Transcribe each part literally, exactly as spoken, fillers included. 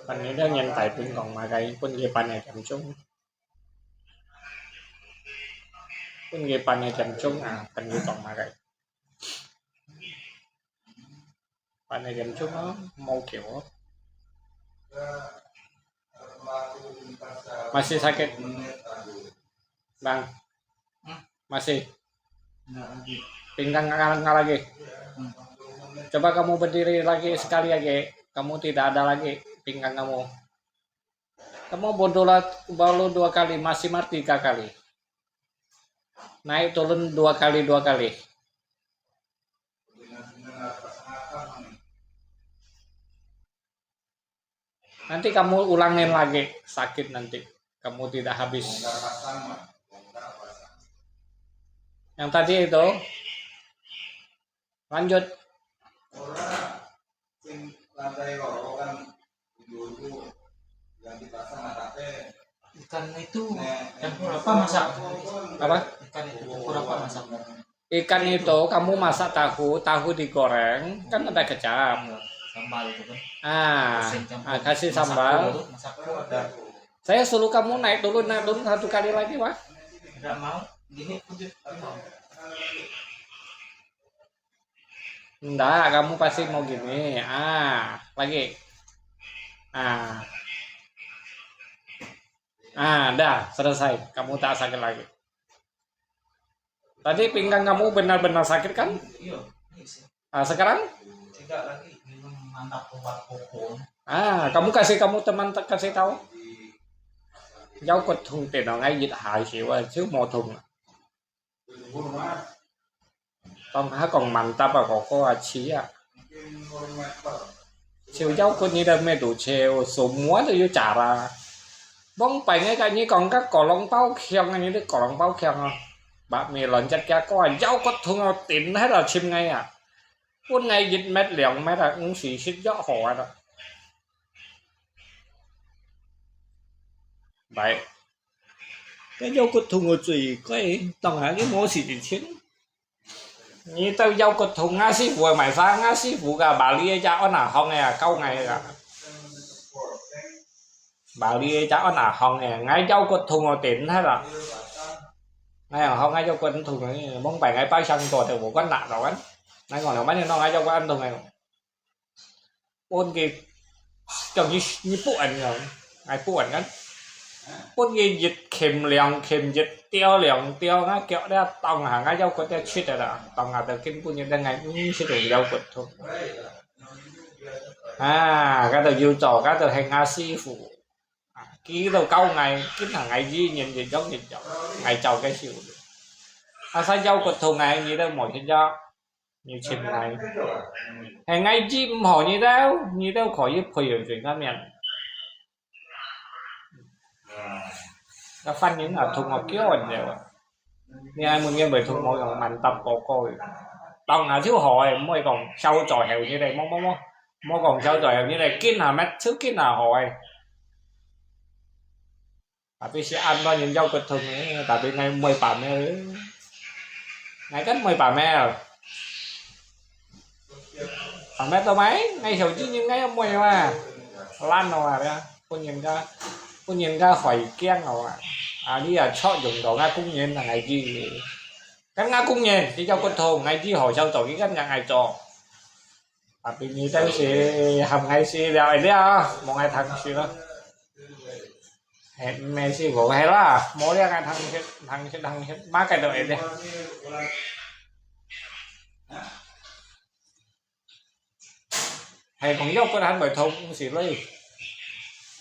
Phần nhiều đó nhân tài tuyến còn mà gầy, quân kia bạn này chậm chung. Quân kia bạn này chậm chung à, phần nhiều còn mà gầy. Bạn này chậm chung đó, mau kiểu đó. Masih sakit? Bang? Masih? Pinggang nggak, nggak lagi? Coba kamu berdiri lagi sekali lagi. Kamu tidak ada lagi pinggang kamu. Kamu baru dua, baru dua kali, masih mati tiga kali. Naik turun dua kali, dua kali. Nanti kamu ulangin lagi, sakit nanti. Kamu tidak habis. Yang tadi itu, lanjut. Ikan itu campur apa masak? Apa? Ikan itu campur apa masak? Ikan itu kamu masak tahu, tahu digoreng, kan ada kecap. Iya, sambal itu kan. Ah, kasih sambal. Masak itu ada. Saya suruh kamu naik turun, naik turun satu kali lagi, Pak. Tidak mau. Ini. Ndak, kamu pasti mau gini. Ah, lagi. Ah. Ah, dah, selesai. Kamu tak sakit lagi. Tadi pinggang kamu benar-benar sakit, kan? Iya. Ah, sekarang? Tidak lagi. Minum mantap obat pokok. Ah, kamu kasih, kamu teman kasih tahu. Yau kut thung tên nó ngay dịch hại xíu à, chứ mò thùng. Tông há còn mặn tạp à, có cô à, chi à. Chiu yau kut như là mẹ đủ chiu, số mua rồi yau trả ra. Bông bánh ngay cả như còn các cỏ lông bao khiêng, như thế cỏ lông bao khiêng à. Bác mẹ lon chặt kia có à, yau kut thùng à, tỉnh hết là chim ngay à. Phút ngay dịch mét liang mét à, cũng xì xít gió hổ à đó. Vậy. Cái dấu kut thùng ở chùi, cái tông hả cái mô xì chỉ chiến. Nhi tao dấu kut thùng ngã sĩ傅买啥, ngã sĩ傅个Bali cha ôn à hong à, câu ngày à. Bali cha ôn à hong à, ngài dấu kut thùng ở tỉnh hay là. Ngài hong ngài dấu kut thùng này, mong phải ngài bao sang tổ thì 我管哪了 anh. Ngài còn là bao nhiêu nó ngài dấu kut ăn thùng này. 本个，叫日，日本人，哎，日本人，本个日勤粮勤日调粮调，啊，叫了當下，啊，腰骨了出來啦，當下就根本就等下，嗯，出來腰骨痛。啊，該就要做，該就係𠊎師傅。啊，佢都教𠊎，佢同𠊎一年一種一種，𠊎做个時候。啊，所以腰骨痛啊，你都無去做。 你請𠊎。係𠊎醫毋好你兜，你兜可以賠有罪个面。該犯人啊，同我叫人了啊！你還問佢會同我用萬達哥哥个？當下就好誒，毋會講消災後日咧，莫莫莫，莫講消災後日咧，今下乜就今下好誒。 Tapi si An to nyin yau kut thung e, tapi ngai mui pamel. Ngai kan mui pamel. Pamel to mai, ngai hiau ji nyin ngai mui ma. Lan no a ya, pun nyin ka, pun nyin ka hoi kiang no a. A li a chok yung to ngai kung nyin na ngai ji. Kan ngai kung nyin, ji yau kut thung, ngai ji ho siau to ki kan ngai ngai to. Tapi nyi tau si ham ngai si liao ai liao, mong ngai thang si lo. He, me si vo he la, mo liao ngai thang si, thang si, thang si, ma kai to ai liao. He kong yau kut han boi thong si lo.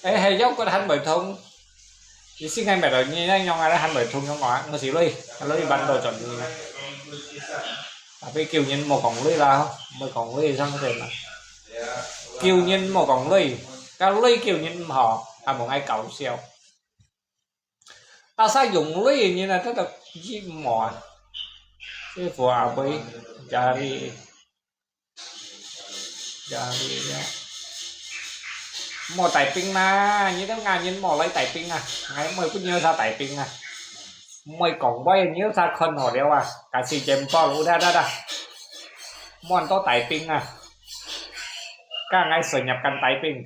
Ê, he yau kut han boi thong. Ý xin ngay mẹ đó như nhau ngay là han boi thong nhau ngó, ngó si lo. Lo đi ban đầu chọn như này. Tapi kiu nyin mò kong lui la, mò kong lui sang thế mà. Kiu nyin mò kong lui, ka lui kiu nyin mò, ha mò ngai kau siau. Ta sa yung lui nyin na ta ta ji mò. Thế phù hợp với gia vị. Gia vị ya. Mò tài ping na, nyi tao ngà nyin mò lấy tài ping à. Ngai mò cũng nhớ sa tài ping à. Mò kong bói nhớ sa khôn hổ liao à. Cả si chém to lũ đa đa đa. Mò to tài ping à. Cả ngai sự nhập cảnh tài ping.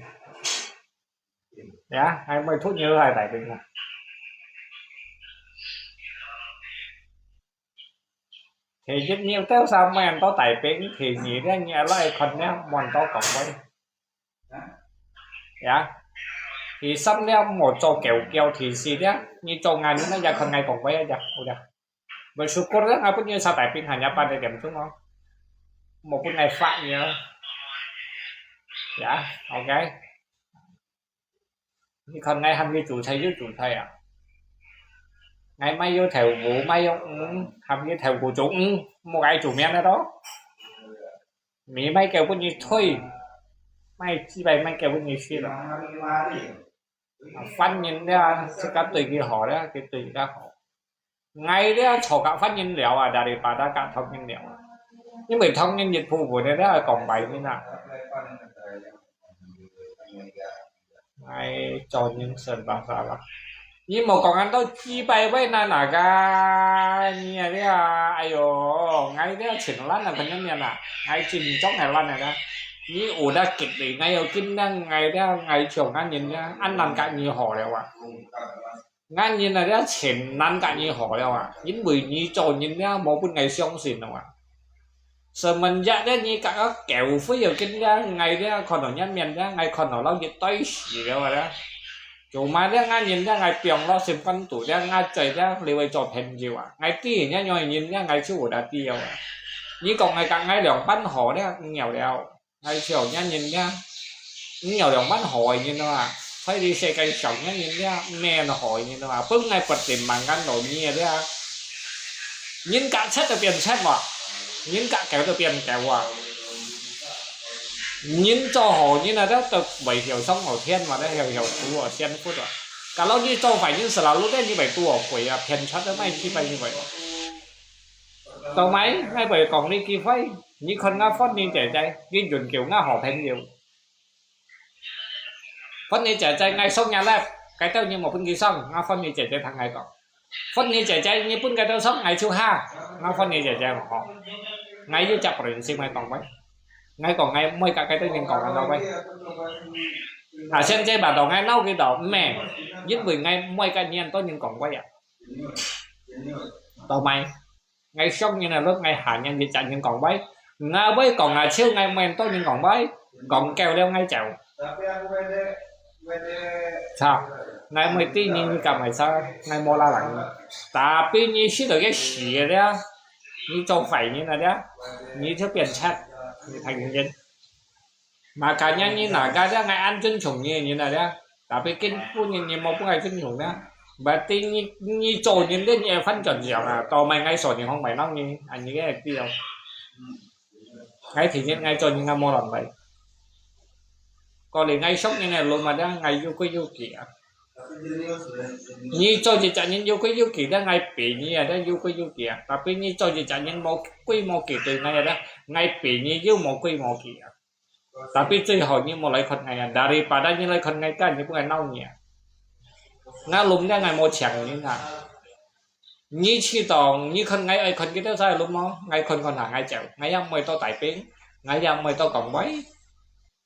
呀，還無突然來大病啊？第一，你兜儕無人到大病，第二，你愛來看了，無人到講話。呀，第三了，莫做狗狗，第四了，你做人，你也看𠊎講話啊，呀，好了。Bersyukur了，𠊎分你儕大病，hanya八點鐘哦，莫分𠊎發你啊。呀，OK。你看𠊎喊你煮菜就煮菜啊。𠊎買有豆腐，買有魚，喊你豆腐煮魚，莫愛煮麵了咯。你買狗分你推，買雞排買狗分你食了。啊，犯人了，自家對佢好了，佢對自家好。 𠊎這坐甲犯人了啊，daripada甲唐人了啊。因為唐人一部分个了講白人啊。𠊎做人serba salah。你莫講恁多雞排會難哪个，你啊這，哎喲，𠊎這千爛啊，朋友們啊，𠊎真正係爛啊，你有得激勵，𠊎有今日，𠊎這，𠊎像恁人這，恁難甲你好了啊。 𠊎人啊，這千難甲你好了啊，因為你做人這無分𠊎相信了啊。Semenjak這你甲我狗吠了，今這𠊎這看到你面這，𠊎看到老一堆死了啊這。Cuma這𠊎人這𠊎放落心肝肚這，𠊎嘴這你會做朋友啊。𠊎知你樣人這，𠊎就有得知了啊。你講𠊎甲𠊎兩班好了，你了了。 𠊎笑你人這，你有兩班好个人啊，在這世界上你人這，免好个人啊，分𠊎不停慢慢老你个這。人甲賊都變賊啊，人甲狗都變狗啊。人做好人啊，都都會曉上好天嘛，都曉曉做啊，仙佛啊。Kalau你做壞人，selalu都你會做惡鬼啊，騙賊都賣雞排你會。到尾，𠊎會講你機會，你看𠊎分你姐姐，你永久𠊎好朋友。 分你姐姐，𠊎送你粒，該兜你莫分佢送，𠊎分你姐姐聽𠊎講。分你姐姐，你分該兜送，𠊎就下，𠊎分你姐姐好。𠊎有隻prinsip𠊎講喂，𠊎講𠊎毋會甲該兜人講恁多喂。啊，現在吧，到𠊎鬧佢到，毋係，因為𠊎毋會甲你恁多人講喂啊。到尾。 𠊎上人个路，𠊎下人一隻人講喂，𠊎會講啊，笑𠊎毋會多人講喂，講夠了𠊎走。Tapi aku pede, pede. Sa, 𠊎毋會對你，你敢會sa，𠊎無拉人。Tapi你識到个死个了，你做壞人个了，你就變賊，你太認真。 Makanya你哪个這𠊎恁尊重你个人啊這，tapi今晡日你無分𠊎尊重呢，berarti你你做人咧你愛翻轉向啊，到尾𠊎做人好為難你，恁樣个知哦。𠊎提醒𠊎做人𠊎無亂來，過來𠊎上人个路嘛，這𠊎有規有矩啊。你做一隻人有規有矩，這𠊎比你啊，這有規有矩啊。Tapi你做一隻人無規無矩對𠊎啊，這𠊎比你又無規無矩啊。 Tapi最好你莫來看𠊎啊，daripada你來看𠊎，kan你分𠊎鬧你啊。𠊎攏个𠊎無請人啊。你去當，你看𠊎愛看幾多儕攏無？𠊎看看下𠊎走，𠊎也毋會到大病，𠊎也毋會到講喂。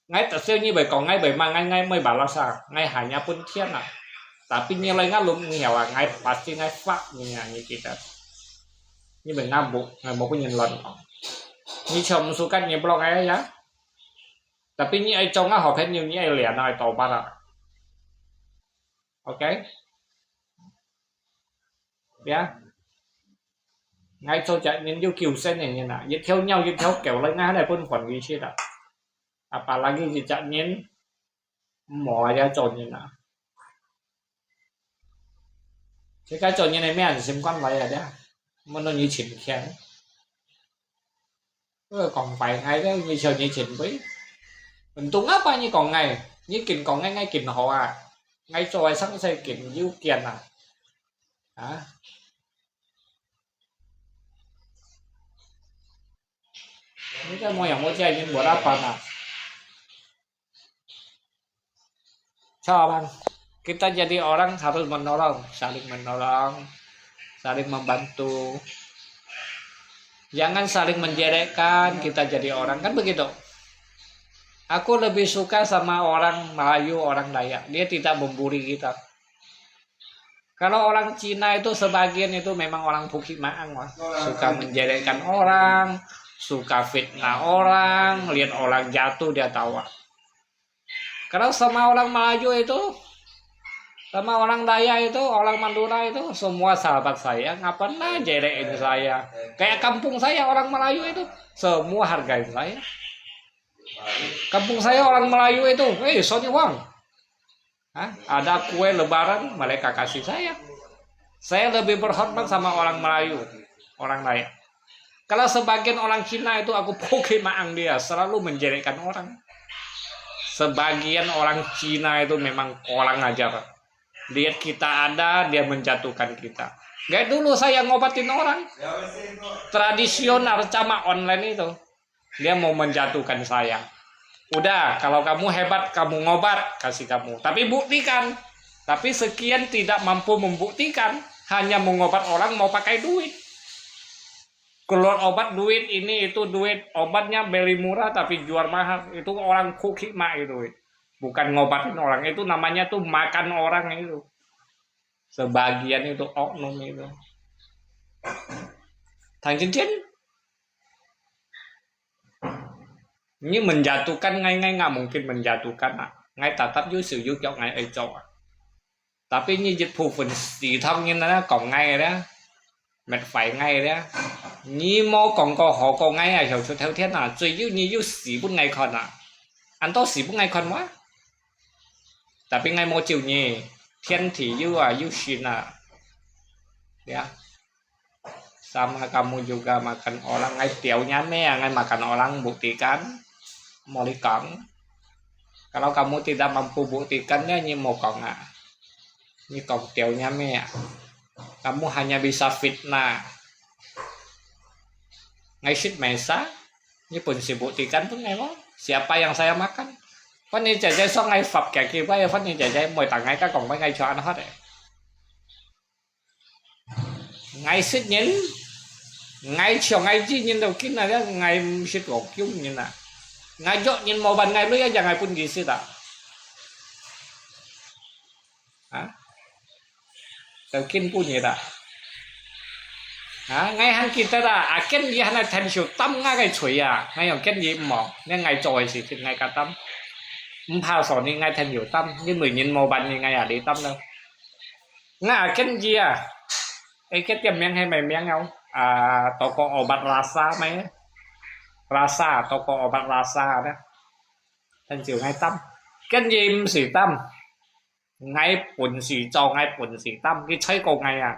𠊎特少你會講，𠊎會罵，𠊎𠊎毋會balas啊，𠊎hanya分天啊。Tapi你來𠊎攏毋曉啊，𠊎pasti𠊎罰你啊，你記得。因為𠊎無，𠊎無分人亂講。你全部suka你block𠊎啊。 Tapi你愛做𠊎好朋友，你愛練啊，愛tobat啊。OK？Ya。𠊎做隻人有救星个人啊，一條貓一條狗來，𠊎還來分還佢食啊。Apalagi一隻人，無啊，也做人啊。自家做人个命心肝來啊，這，無論你錢錢。 呃，講白𠊎个，你笑你前輩。Untung apa你講𠊎，你緊講𠊎，𠊎緊好啊。𠊎做个生事緊有見啊。啊？你這無樣無姐，你無得辦啊。 Coba, kita jadi orang harus menolong, saling menolong, saling membantu. Jangan saling menjelekkan kita jadi orang, kan begitu. Aku lebih suka sama orang Melayu, orang Dayak. Dia tidak membuli kita. Kalau orang Cina itu sebagian itu memang orang bukit maang, wah. Suka menjelekkan orang, suka fitnah orang, lihat orang jatuh dia tawa. Kalau sama orang Melayu itu, sama orang Dayak itu, orang Madura itu, semua sahabat saya, nggak pernah jelekin saya. Kayak kampung saya orang Melayu itu, semua hargain saya. Kampung saya orang Melayu itu, eh, Sony Wang. Hah? Ada kue Lebaran, mereka kasih saya. Saya lebih berhormat sama orang Melayu, orang lain. Kalau sebagian orang Cina itu aku bukit maang dia, selalu menjelekkan orang. Sebagian orang Cina itu memang kurang ajar. Lihat kita ada, dia menjatuhkan kita. Kayak dulu saya ngobatin orang. Tradisional sama online itu. Dia mau menjatuhkan saya. Udah, kalau kamu hebat, kamu ngobat, kasih kamu. Tapi buktikan. Tapi sekian tidak mampu membuktikan, hanya mengobat orang mau pakai duit. Keluar obat duit, ini itu duit, obatnya beli murah tapi jual mahal. Itu orang bukit maang itu. Bukan ngobatin orang, itu namanya tuh makan orang itu. Sebagian itu oknum itu. Thang Chin Chin, nyi menjatuhkan ngai, ngai nggak mungkin menjatuhkan ah. Ngai tatap yu siu yu kiok ngai ai cok ah. Tapi nyi jit pu fun si thong nyi na kong ngai dia, met fai ngai dia. Nyi mo kong ko ho ko ngai ah, hiau chu thêu thien ah, cui yu nyi yu si pun ngai kon ah. An to si pun ngai kon wa. Tapi ngai mo ciu nyi, thien ti yu ah, yu sin ah. Ya. Sama kamu juga makan orang, ngai tiau nyame ah, ngai makan orang buktikan. Mau likang. Kalau kamu tidak mampu buktikan ya, nyi mau kong ah. Nyi kong tiau nyame ah. Kamu hanya bisa fitnah. Ngai sit mesa, nyi pun si buktikan pun ngai mo. Siapa yang saya makan? Fan ni cai cai so ngai fap kia ki bai, fan ni cai cai moi tang ngai ka kong bai ngai chua an hot eh. Ngai sit nyin, ngai chiong ngai ji nyin tau kin na, ngai sit wok yung nyin na. Ngai jok nyin mo ban ngai lui ya, ngai pun ji sit ah. Ha? Tau kin pun ji ta. Ha, ngai han ki ta ta, a ken ji han ai then siu tam ngai kai chui ya. Ngai yong ken ji mo, ngai ngai choi si kin ngai ka tam. Mpa so ni ngai then siu tam, ni mui nyin mo ban ni ngai ya li tam lo. Nga ken ji ah. Ê, cái tiệm miếng hay mày miếng không? À, tao có obat rasa mày. Rasa, tao có obat rasa đó. Thành chịu ngay tâm. Cái gì mà xỉ tâm? Ngay bún xỉ cho, ngay bún xỉ tâm. Cái thấy cô ngay à.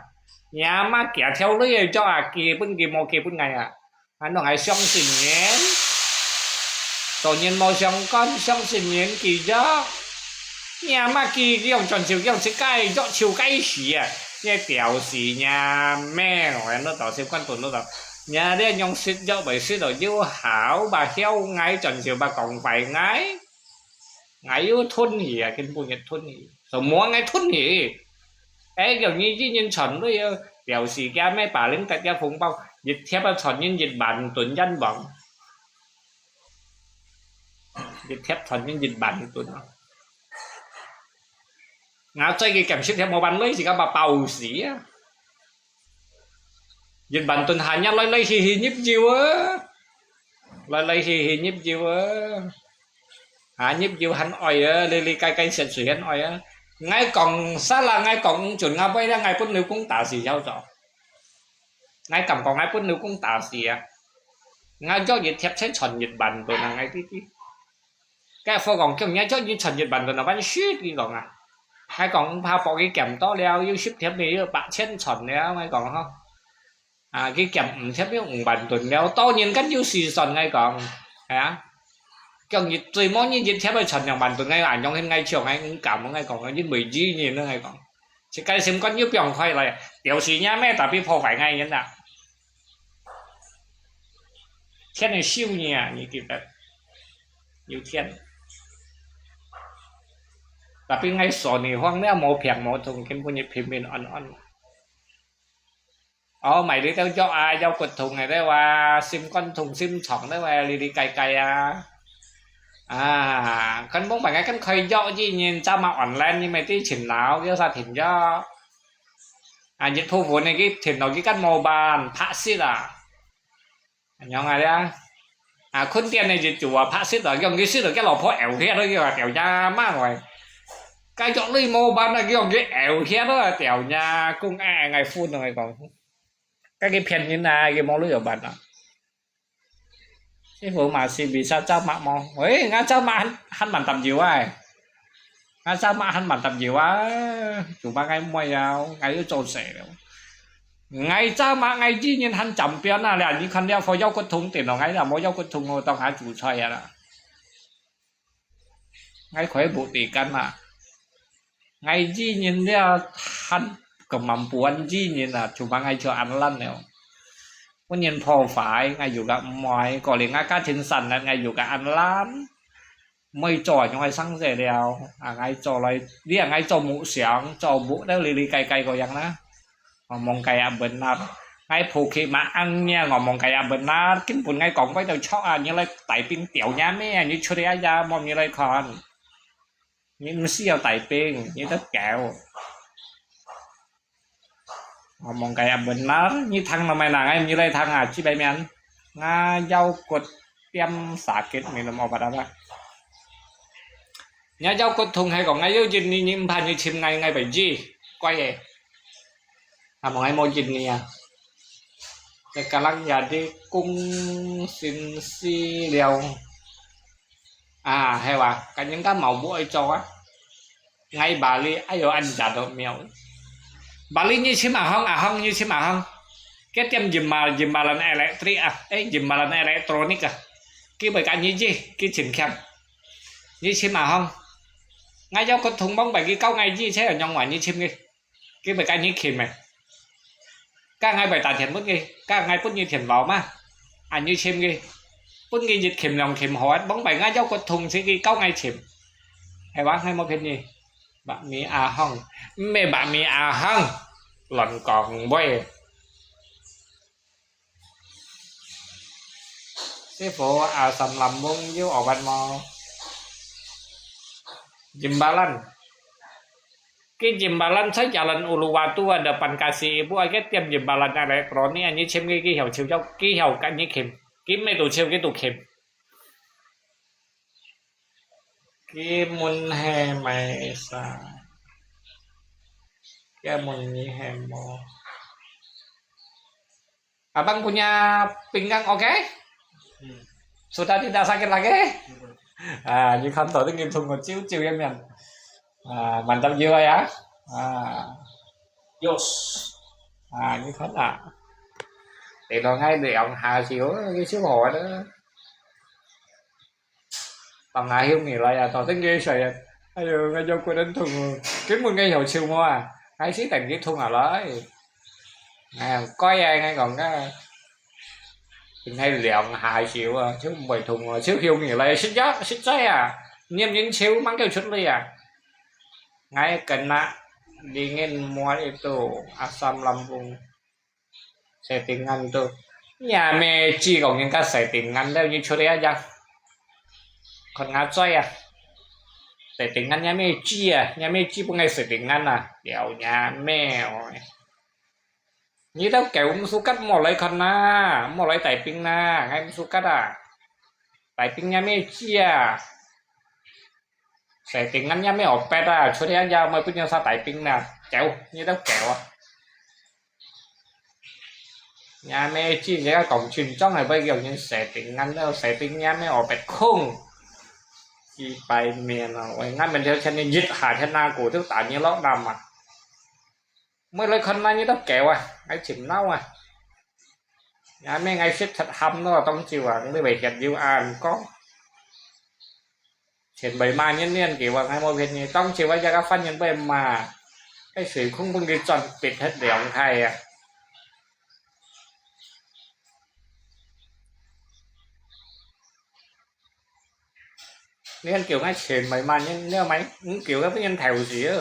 Nhà má kia theo lưới cho à, kia bún kia mô kia bún ngay à. Anh nói hãy相信人. Tự nhiên mô相干, 相信人 kỳ đó. Nhà má kia cái ông chọn chịu, cái ông sẽ cay, cho chịu cay xỉ à. Nhà tiểu xỉ, nhà mẹ rồi, nó tỏ xem con tụi nó tỏ. Nhà đây nhung xịt cho bởi xịt rồi, chứ hảo bà hiếu ngay chọn chịu bà còn phải ngay. Ngay yêu thôn hỉ à, kinh phu nhiệt thôn hỉ. Rồi mua ngay thôn hỉ. Ê, kiểu như chứ nhân chọn đó, tiểu xỉ kia mẹ bà lính tại kia phùng bao, dịch thiếp là chọn nhân dịch bản tuần dân vọng. Dịch thiếp chọn nhân dịch bản tuần. Ngã chơi cái kiểm soát thiếp một bàn lấy gì cả bà bao xỉ á. Dịch bản tuần hà nhát lấy lấy hi hi nhíp chiu á. Lấy lấy hi hi nhíp chiu á. Hà nhíp chiu hẳn ỏi á, li li cay cay sệt sủi hẳn ỏi á. Ngay còng xa là ngay còng chuẩn ngã bay ra ngay bún nếu cũng tả xỉ giao cho. Ngay cảm có ngay bún nếu cũng tả xỉ á. Ngay cho dịch thiếp sẽ chọn dịch bản tuần là ngay tí tí. Cái phó còn kiểu nhá cho dịch chọn dịch bản tuần là bắn shit cái còn à. Ngay còn pha phó cái kiểm to leo, yêu ship thiếp này yêu bạc千chọn leo ngay còn không. À, cái kiểm ủng thiếp yêu ủng bản tuần leo, to nhìn cắt yêu xì chọn ngay còn. Hả? Kiểu dịch tùy món như dịch thiếp là chọn nhầm bản tuần ngay, ảnh trong hình ngay chiều ngay ủng cảm ngay còn, như mười G nhìn nữa ngay còn. Chỉ cái sim con yêu biang khoai lại, tiểu xì nhá mẹ, tapi phô phải ngay nhá. Thiên là siêu nhẹ, như kiểu vậy. Yêu thiên. Tapi ngay số này hoang nè, mô phiang mô thùng, kinh phu nhiệt phim min on on. Ồ, mày đi theo dõi à, giao quật thùng này đấy, và sim con thùng sim chọn đấy, và đi đi cày cày à. 啊，看望擺𠊎跟開藥劑人，早嘛online，你們知勤勞，有啥停藥？啊，日頭分你去停落去跟模板，拍死啊！仰啊呀？啊，困點呢就就啊，拍死啊，用佢死了，佢老婆枵忒了，佢話掉呀嘛喂。該藥類模板啊，佢用佢枵忒了，掉呀，公哎哎，負能講，該佢騙人啊，佢無路有辦啊。 師傅嘛是bisa camat mo. Weh, ngai camat han, han mantap jiwa ai. Ngai camat han mantap jiwa. Cuma ngai muai yau, ngai yau cau se liu. Ngai camat ngai ji nyin han champion na liu, ni kan liu fo yau kut thung tin lo, ngai liu mo yau kut thung lo, tong ha chu choi ya la. Ngai khoi bu ti kan ma. Ngai ji nyin liu han kemampuan ji nyin a, cuma ngai cho an lan liu. Pun nyin pho fai, ngai yu ka muai, ko li ngai ka chin san lan, ngai yu ka an lan. Moi cho nyong ai sang se liu. A, ngai cho lai, liu ngai cho mu siang, cho bu liu li li kai kai ko yang na. Ngomong kaya benar. Ngai phu khi ma ang nia ngomong kaya benar. Kin pun ngai kong pai tau chok a, nyi lai tai ping tiau nia me, nyi churi a ya, mo nyi lai kon. Nyi mesti yau tai ping, nyi tet keu. Ngomong kaya benar, nyi thang lo mai na, ngai nyi lai thang a, chi bai mian. Nga yau kut tiam sakit, minum obat apa. Nya yau kut thung hai kong, ngai yau jin ni, nyi mpan nyi chim ngai, ngai bai ji. Koi e. Among ai mo jin ni a. Sekarang jadi kung sin si liau. A, hai wa, kan yang ka mau bu ai cho a. Ngai Bali ai yo an ja do miau. Bali nyi chim a hong, a hong nyi chim a hong. Ke tiam jimbalan, jimbalan elektrik a, eh, jimbalan elektronik a. Ki bai ka nyi ji, ki chim kiam. Nyi chim a hong. Ngai yau kut thung mong bai ki kau ngai ji che nyong wa nyi chim ki. Ki bai ka nyi khim e. Ka ngai bai ta thiam pun ki, ka ngai pun nyi thiam vau ma. A nyi chim ki. Pun ki yit khim long khim hot, mong bai ngai yau kut thung si ki kau ngai chim. Hai wa ngai mo phen nyi. Bak mi a hong. Me bak mi a hong. Lon kong bai. Sifu, asam lambung yu obat mo. Jimbalan. Ki jimbalan sa jalan Uluwatu a depan K C I bu a ke tiam jimbalan elektronik a nyi chim ki ki hiau chiu jok ki hiau ka nyi khim. Ki me tu chiu ki tu khim. Ki mun he mai sa. Ki mun ni he mo. Abang punya pinggang oke? Sudah tidak sakit lagi? A, nyi kan to ting ngi thung ko chiu chiu yam yam. A, mantap jiwa ya. A. Yos. A, nyi kan a. Te lo ngai de ong ha chiu, ngi chiu ho da. Tong ngai hiu ngi lai a, to ting ngi sai a. Ai yo, ngai yau kut an thung. Kin mun ngai hiau chiu mo a. Ngai si ten ki thung a lai. Ngai koi a, ngai kong ka. Ngai liang ha chiu a, chiu bai thung a, chiu hiu ngi lai, sit ya, sit chai a. Niam yin chiu mang kêu chut li a. Ngai kena dingin muat itu asam lambung. Settingan tu. Nya me chi kong yin ka settingan leo nyi churi aja. Kon nga choi a. Settingan nya me chi a, nya me chi pun ngai settingan a. Liao nya me oi. Nyi tau kêu msukat mo lai kon na, mo lai tai ping na, ngai msukat a. Tai ping nya me chi a. Settingan nya me opet a, churi aja mo pun nya sa tai ping na. Kêu, nyi tau kêu a. Nya me chi nya kong chun chong hai bai kêu nyi settingan leo, setting nya me opet khung. Chi pai mian a, oi, ngan men theo chen ni yit ha chen na ku tu ta nyi lok nam a. Mới lấy khăn này như tao kéo à, ngay chìm nâu à. Nhà mẹ ngay xếp thật hâm nó tông chiều à, mới bày hiệt dịu à, có. Chìm bày mà nhân niên kiểu à, ngay một việc như tông chiều à, giờ các phát nhân bày mà. Cái sự không bưng đi chọn bịt hết để ông thầy à. Nên kiểu ngay chìm bày mà nhân, nếu mày, cũng kiểu các nhân thèo gì á.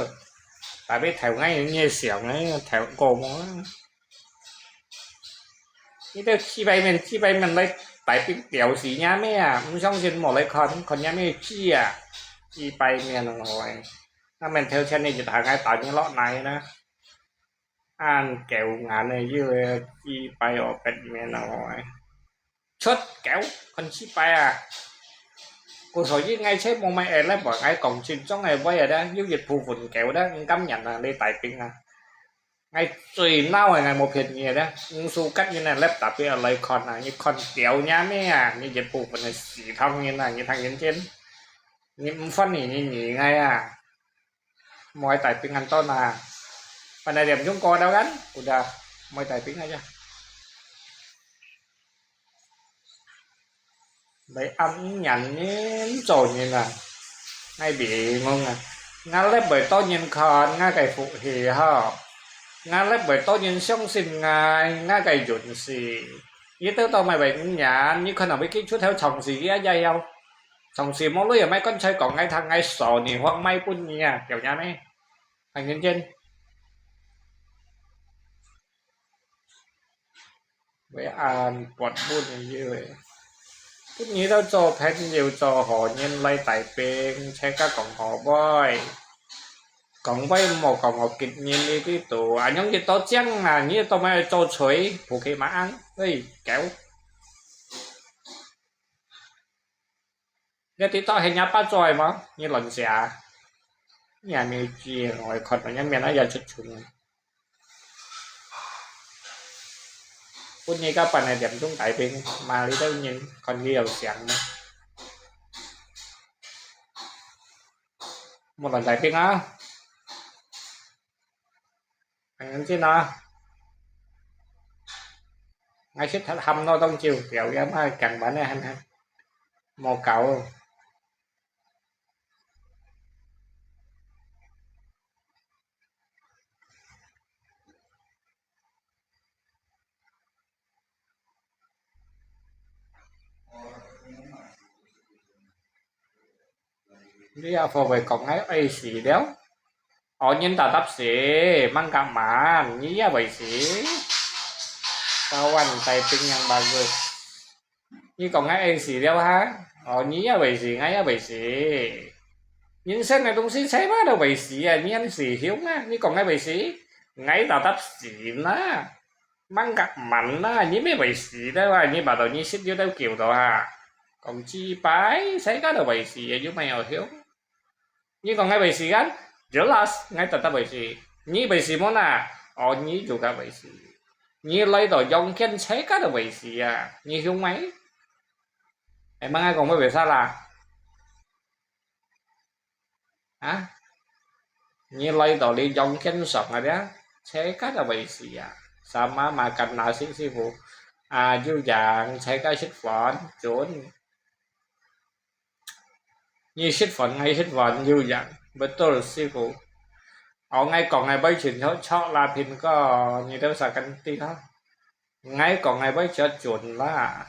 Tại vì thèo ngay như xỉu ngay, thèo cô mà. Nyi tau chi pai men, chi pai men lai, 大兵吊死若姆啊！毋相信無來看，看若姆知啊！幾百年來，𠊎面頭前你一下，𠊎打你落來啦！恁狗眼个，有个幾百哦，百年來，出狗，看幾擺啊！故所以𠊎才無買A laptop，𠊎講真正个話啊，有一部分狗咧，毋甘願啊，你大兵啊！ 𠊎最惱个，𠊎無騙你个咧，毋輸甲人个laptop啊來看啊，你看掉若姆啊，你一部分个死唐人啊，你聽認真，你毋funny你你𠊎啊，無愛大兵恁多啊，半夜點鐘過到kan，udah，無愛大兵啊呀。 來恁樣人做人啊！𠊎別講啊，𠊎這會多人看，𠊎个福氣好；𠊎這會多人相信𠊎，𠊎个運勢。你兜到買會五元，你可能會寄出頭長時間也有。長時無鐳也買棺材講𠊎聽，𠊎掃你，或買分你啊，曉得咩？很認真。 會恁發悶个。本來都做朋友做好人來大兵，自家講好話，講話毋好講好激人呢啲度，恁樣一到正啊，你都買做吹，不可以嘛？喂，狗！你知道係若爸做个無？你亂寫。你還沒知，𠊎看到你面啊，也出蟲。本來个半夜點鐘大兵，罵你兜人，看你有想無？無亂大兵啊！ 恁樣先啊！𠊎食忒鹹咯，當朝朝夜嘛，今晚个還無夠。你阿婆會講𠊎會死了？哦，人tetap死，吂該慢，你也會死。Kawan大兵yang bagus。你講𠊎會死了哈？哦，你也會死，𠊎也會死。人生个東西，誰嘛都會死啊，你還死凶啊？你講𠊎會死？𠊎tetap死啦！ 吂該慢啦，你乜會死个哇，你把到你食藥都救到啊。講幾擺，自家都會死个，有無有用？你講𠊎會死kan？Jelas，𠊎tetap會死。你會死無啊？哦，你juga會死。你來到陽間，自家都會死啊，你有無？Emang𠊎講會會salah？ 啊？你來到你陽間上个咧，自家都會死啊。Sama makan nasi，師傅。啊，有影，自家食飯，準。你食飯，𠊎食飯，有影。Betul，師傅。哦，𠊎講个會全錯，錯啦，蘋果，你兜sakan知哈。 𠊎講个會較準啦。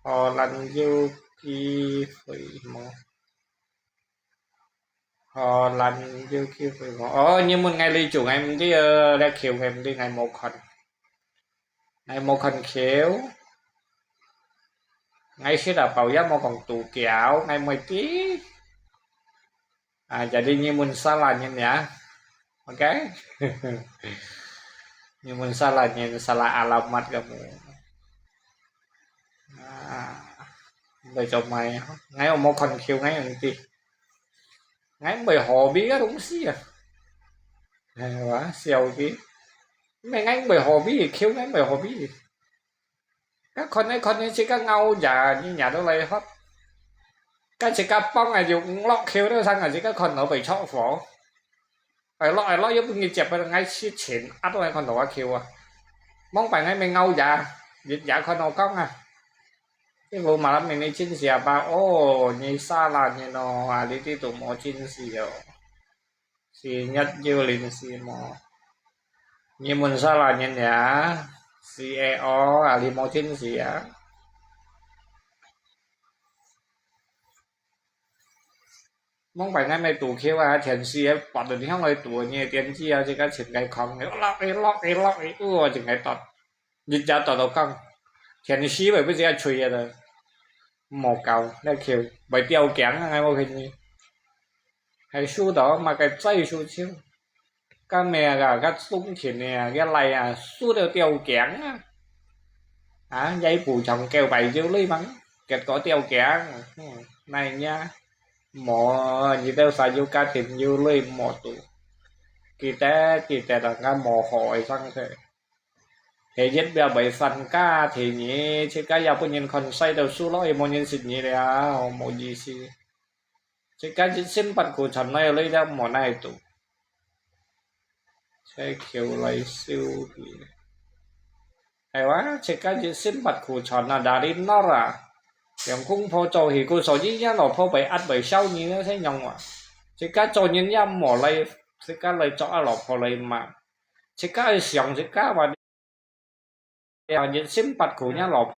荷蘭有機會無？荷蘭有機會無？哦，你問𠊎來做，𠊎毋知哦，這橋𠊎毋知，𠊎無看。𠊎無看橋。𠊎識啊，包也無講渡橋，𠊎毋會知。 啊，jadi你問salah人呀，OK？你問salah人，salah alamat kamu。啊，毋會做麼个，𠊎又無看橋，𠊎又毋知。𠊎毋會hobi个東西啊。哎呀，笑佢。毋係，𠊎毋會hobi，橋𠊎毋會hobi。 該看來看去，自家拗也，你也都來喝。該自家幫啊，就毋落橋都生啊，自家看到被著火。哎落哎落，又分佢接，𠊎去前啊，都還看到啊橋啊。望擺𠊎乜拗也，日夜看到講啊。你無malam ini真實啊吧？哦，你salah人哦，啊，你知都無真實哦。 Sinyat有臨時無？你問salah人呀，C A O啊，你無真實啊。望擺𠊎乜渡橋啊，天時啊，跋到你向來渡，你个電子啊，自家前个空，落一落一落一，哦，正个跌。 日夜跌到講，天時會不知吹个了，莫搞，該橋會吊頸啊，𠊎無看你。還輸到麼个再輸球，該咩啊，該冬天呢，該來啊，輸到吊頸啊。啊，也補償九百有鐳嘛，結果吊頸啊，嗯，那呀，無，你兜啥有家庭有鐳無度，記得記得啊，𠊎無好个上去。 第一，也袂散架，第二，自家也分人看衰到輸落，也無人識你了，無意思。自家一身八苦傳來，你了無奈度。這橋來修理。係哇，自家一身八苦傳啊，dari nol啊。用功課做起，故所以也老婆會壓會笑你呢，先用哇。自家做人也無來，自家來做啊老婆來罵。自家愛想自家話。 呀，一身八苦，若老婆